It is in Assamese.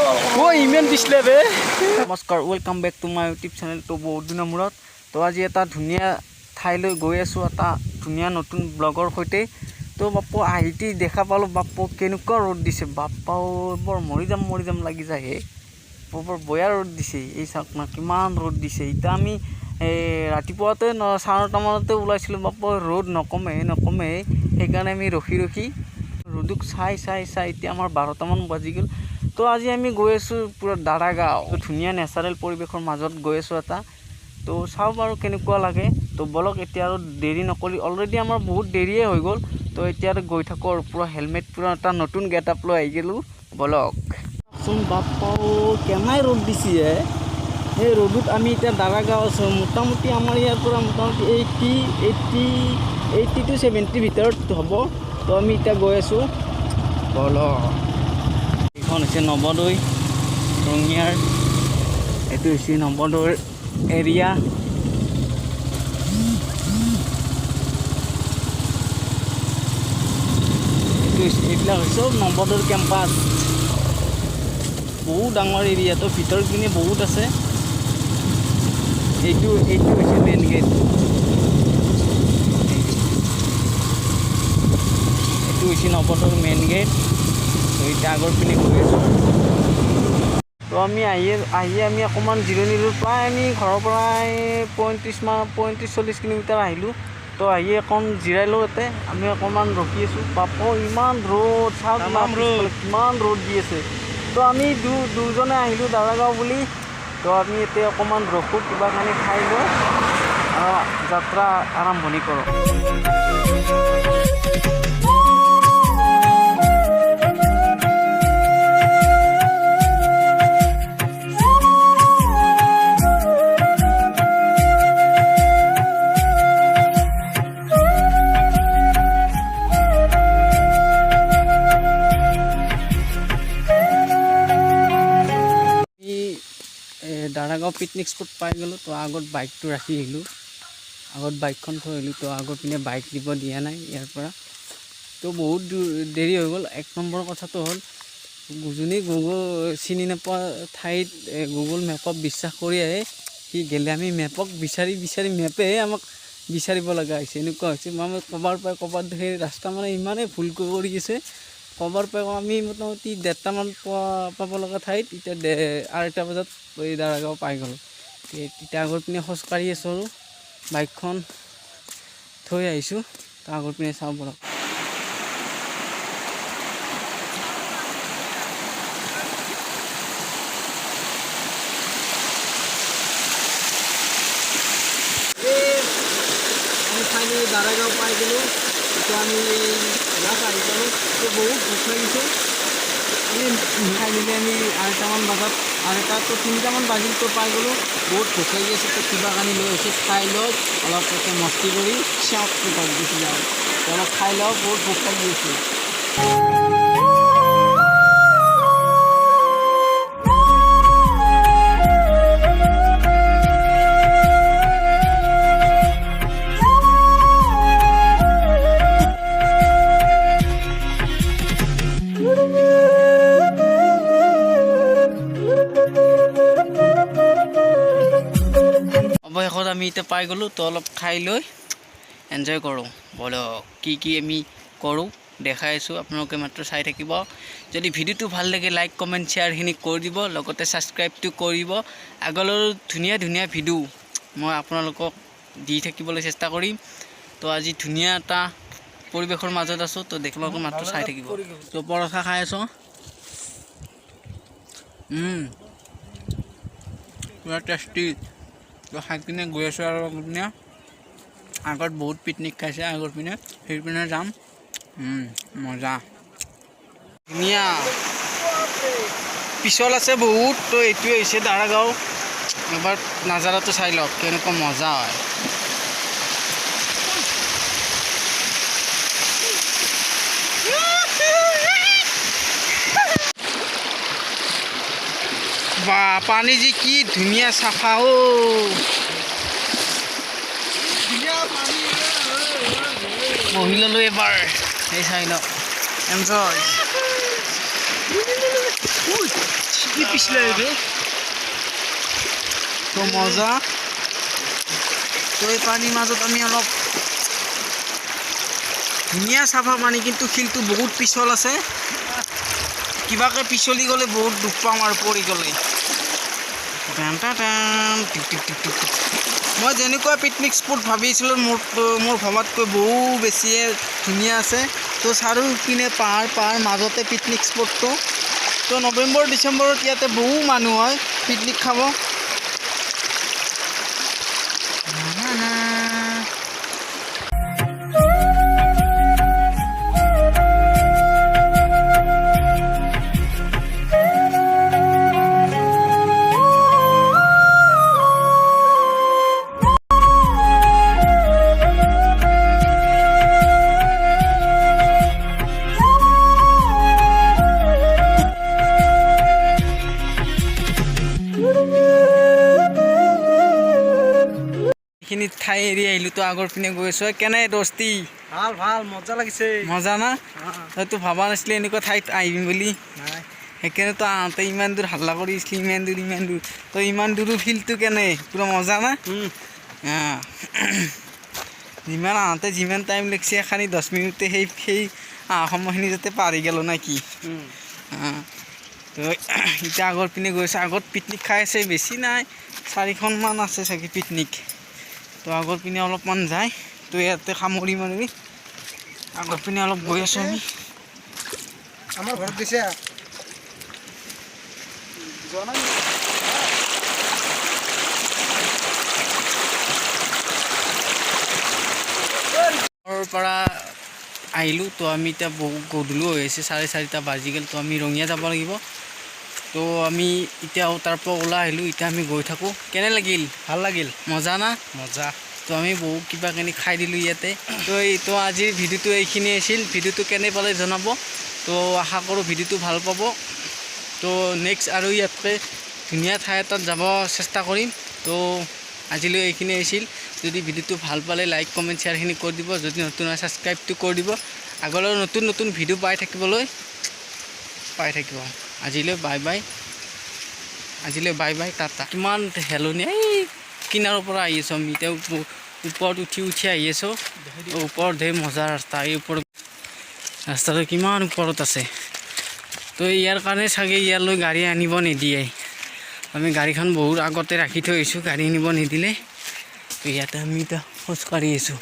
ঐ, ইমান পিছলে বে। নমস্কাৰ, welcome back to my YouTube channel. তো বহুত দিনৰ মূৰত তো আজি এটা ধুনীয়া ঠাইলৈ গৈ আছোঁ, এটা ধুনীয়া নতুন ব্লগৰ সৈতে। তো বাপ্পু, আহিতি দেখা পালোঁ, বাপ্পু, কেনেকুৱা ৰ'দ দিছে বাপ্পা। বৰ মৰি যাম মৰি যাম লাগি যায় হে। বৰ বয়া ৰ'দ দিছে। এই চাওক না, কিমান ৰ'দ দিছে। এতিয়া আমি এই ৰাতিপুৱাতে 9:30 মানতে ওলাইছিলোঁ বাপ্পা, ৰ'দ নকমে নকমে। সেইকাৰণে আমি ৰখি ৰখি ৰ'দক চাই চাই চাই এতিয়া আমাৰ 12টামান বাজি গ'ল। তো আজি আমি গৈ আছোঁ পূৰা দাৰাগাঁও, ধুনীয়া নেচাৰেল পৰিৱেশৰ মাজত গৈ আছোঁ এটা। তো চাওঁ বাৰু কেনেকুৱা লাগে। তো ব'লক, এতিয়া আৰু দেৰি নকৰি, অলৰেডি আমাৰ বহুত দেৰিয়ে হৈ গ'ল। তো এতিয়া আৰু গৈ থাকোঁ আৰু পূৰা হেলমেট, পূৰা এটা নতুন গেট আপ লৈ আহি গ'লোঁ। ব'লক চোন। বাপ্পাও, কেনাই ৰ'দ দিছে হে। সেই ৰ'দত আমি এতিয়া দাৰাগাঁও আছোঁ। মোটামুটি আমাৰ ইয়াৰ পৰা মোটামুটি 80 to 70 ভিতৰত হ'ব। তো আমি এতিয়া গৈ আছোঁ, ব'লক। এইখন হৈছে নৱদৈ, ৰঙিয়াৰ। এইটো হৈছে নৱদৈৰ এৰিয়া। এইবিলাক হৈছে নৱদৈৰ কেম্পাছ। বহুত ডাঙৰ এৰিয়াটো, ভিতৰ পিনে বহুত আছে। এইটো হৈছে মেইন গেট। এইটো হৈছে নৱদৈৰ মেইন গেট। তো এতিয়া আগৰ পিনে গৈ আছোঁ। তো আমি আহি আহি আমি অকণমান জিৰণি ল'লোঁ। প্ৰায় আমি ঘৰৰ পৰাই 35 40 কিলোমিটাৰ আহিলোঁ। তো আহি অকণ জিৰাই লওঁ। ইয়াতে আমি অকণমান ৰখি আছোঁ। বাপ, ইমান ৰ'দ, চাওক না। তামাম ৰ'দ। পিছফালে কিমান ৰ'দ দি আছে। তো আমি দুজনে আহিলোঁ দাৰাগাঁও বুলি। তো আমি এতিয়া অকণমান ৰখোঁ, কিবা কানি খাই লওঁ আৰু যাত্ৰা আৰম্ভণি কৰোঁ। আমি দাৰাগাঁও পিকনিক স্পট পাই গ'লোঁ। তো আগত বাইকটো ৰাখি আহিলোঁ, আগত বাইকখন থৈ আহিলোঁ। তো আগৰ পিনে বাইক দিব দিয়া নাই ইয়াৰ পৰা। তো বহুত দূৰ দেৰি হৈ গ'ল। এক নম্বৰ কথাটো হ'ল, যোনেই গুগল চিনি নোপোৱা ঠাইত গুগল মেপক বিশ্বাস কৰি আহে, সি গ'লে আমি মেপক বিচাৰি বিচাৰি মেপেহে আমাক বিচাৰিব লগা হৈছে, এনেকুৱা হৈছে। আমি ক'ৰবাৰ পৰা ক'ৰবাত সেই ৰাস্তা মানে ইমানেই ভুল কৰি আছে। ক'ৰবাৰ পৰা আমি মোটামুটি 1:30মান পাব লগা ঠাইত এতিয়া 2:30 বজাত এই দাৰাগাঁও পাই গ'লোঁ। তেতিয়া আগৰ পিনে খোজকাঢ়ি আছোঁ আৰু বাইকখন থৈ আহিছোঁ। তো আগৰ পিনে চাওঁ ব'লক। আমি ফাইনেলি দাৰাগাঁও পাই গ'লোঁ। এতিয়া আমি ইয়াত আহি পালোঁ। তো বহুত ভোক লাগিছে। আমি ফাইনেলি আমি 2:30মান বজাত, 2:30 তো 3টামান বাজিল, তো পাই গ'লোঁ। বহুত ভোক লাগি আছে। তো কিবা কানি লৈ আহিছোঁ, খাই লৈ অলপ তাতে মস্তি কৰি চাওক, ঘৰত গুচি যাওঁ। তো অলপ খাই লওঁ, বহুত ভোক লাগি আছে। অৱশেষত আমি এতিয়া পাই গ'লোঁ। তো অলপ খাই লৈ এনজয় কৰোঁ ব'লক। কি কি আমি কৰোঁ দেখাই আছোঁ, আপোনালোকে মাত্ৰ চাই থাকিব। যদি ভিডিঅ'টো ভাল লাগে, লাইক, কমেণ্ট, শ্বেয়াৰখিনি কৰি দিব, লগতে ছাবস্ক্ৰাইবটো কৰিব। আগলৈ ধুনীয়া ধুনীয়া ভিডিঅ' মই আপোনালোকক দি থাকিবলৈ চেষ্টা কৰিম। তো আজি ধুনীয়া এটা পৰিৱেশৰ মাজত আছোঁ। তো আপোনালোকে মাত্ৰ চাই থাকিব। তো পৰঠা খাই আছোঁ। পূৰা টেষ্টি। তো খাই কিনে গৈ আছোঁ আৰু আগৰ পিনে। আগত বহুত পিকনিক খাইছে আগৰ পিনে, সেইপিনে যাম। মজা। ধুনীয়া, পিছল আছে বহুত। তো এইটোৱে হৈছে দাৰাগাঁও। এবাৰ নাজাৰাটো চাই লওক, কেনেকুৱা মজা হয়। বা, পানী যি কি ধুনীয়া চাফা অ'। বহি ল'লোঁ এবাৰ। এই চাই লওক, এনজয়। কি পিছলে বে। তো মজা। তো এই পানীৰ মাজত আমি অলপ ধুনীয়া চাফা পানী, কিন্তু শিলটো বহুত পিছল আছে, কিবাকে পিছলি গ'লে বহুত দুখ পাম আৰু পৰি গ'লে। টান টান টান, টিক টিক টিক টিক টিক। মই যেনেকুৱা পিকনিক স্পট ভাবিছিলোঁ, মোৰ ভবাতকৈ বহু বেছিয়ে ধুনীয়া আছে। তো চাৰিওপিনে পাহাৰ, পাহাৰ মাজতে পিকনিক স্পটটো। তো নৱেম্বৰ ডিচেম্বৰত ইয়াতে বহু মানুহ হয় পিকনিক খাব। এইখিনি ঠাই এৰি আহিলোঁ, তো আগৰ পিনে গৈ আছোঁ। কেনে দোস্তি? ভাল ভাল, মজা লাগিছে। মজা না? তইতো ভবা নাছিলি এনেকুৱা ঠাইত আহিম বুলি। নাই। সেইকাৰণেতো আহোঁতে ইমান দূৰ হাল্লা কৰি আছিলি, ইমান দূৰ ইমান দূৰ। তো ইমান দূৰৰ ফিল্ডটো কেনে, পূৰা মজা না? যিমান আহোঁতে যিমান টাইম লাগিছে, এখানি 10 মিনিটতে সেই সেই অহা সময়খিনি যাতে পাৰি গ'লো না কি? তো এতিয়া আগৰ পিনে গৈছোঁ, আগত পিকনিক খাই আছে, বেছি নাই, চাৰিখনমান আছে চাগে পিকনিক। তো আগৰ পিনে অলপমান যায়, তো ইয়াতে সামৰি মাৰি আগৰ পিনে অলপ গৈ আছোঁ আমি। আমাৰ ঘৰত দিছে, যোৱা নাই। ঘৰৰ পৰা আহিলোঁ। তো আমি এতিয়া বহুত গধূলিও হৈ আছে, 4:30 বাজি গ'ল। তো আমি ৰঙিয়া যাব লাগিব। তো আমি এতিয়া তাৰ পৰা ওলাই আহিলোঁ, এতিয়া আমি গৈ থাকোঁ। কেনে লাগিল? ভাল লাগিল। মজা না? মজা। তো আমি বহুত কিবা কিনি খাই দিলোঁ ইয়াতে। তো এই তো আজিৰ ভিডিঅ'টো এইখিনিয়ে আছিল। ভিডিঅ'টো কেনে পালে জনাব। তো আশা কৰোঁ ভিডিঅ'টো ভাল পাব। তো নেক্সট আৰু ইয়াতকৈ ধুনীয়া ঠাই এটাত যাব চেষ্টা কৰিম। তো আজিলৈ এইখিনি আছিল। যদি ভিডিঅ'টো ভাল পালে লাইক, কমেণ্ট, শ্বেয়াৰখিনি কৰি দিব। যদি নতুন হয়, ছাবস্ক্ৰাইবটো কৰি দিব, আগলৈ নতুন নতুন ভিডিঅ' পাই থাকিবলৈ পাই থাকিব। আজিলৈ বাই বাই, আজিলৈ বাই বাই, টাটা। কিমান হেলনীয়া! এই কিনাৰৰ পৰা আহি আছোঁ আমি, এতিয়া ওপৰত উঠি উঠি আহি আছোঁ। ওপৰত ধেৰ মজা ৰাস্তা। এই ওপৰত ৰাস্তাটো কিমান ওপৰত আছে। তো ইয়াৰ কাৰণে চাগে ইয়ালৈ গাড়ী আনিব নিদিয়ে। আমি গাড়ীখন বহুত আগতে ৰাখি থৈ আহিছোঁ, গাড়ী আনিব নিদিলে। তো ইয়াতে আমি এতিয়া খোজকাঢ়ি আছোঁ।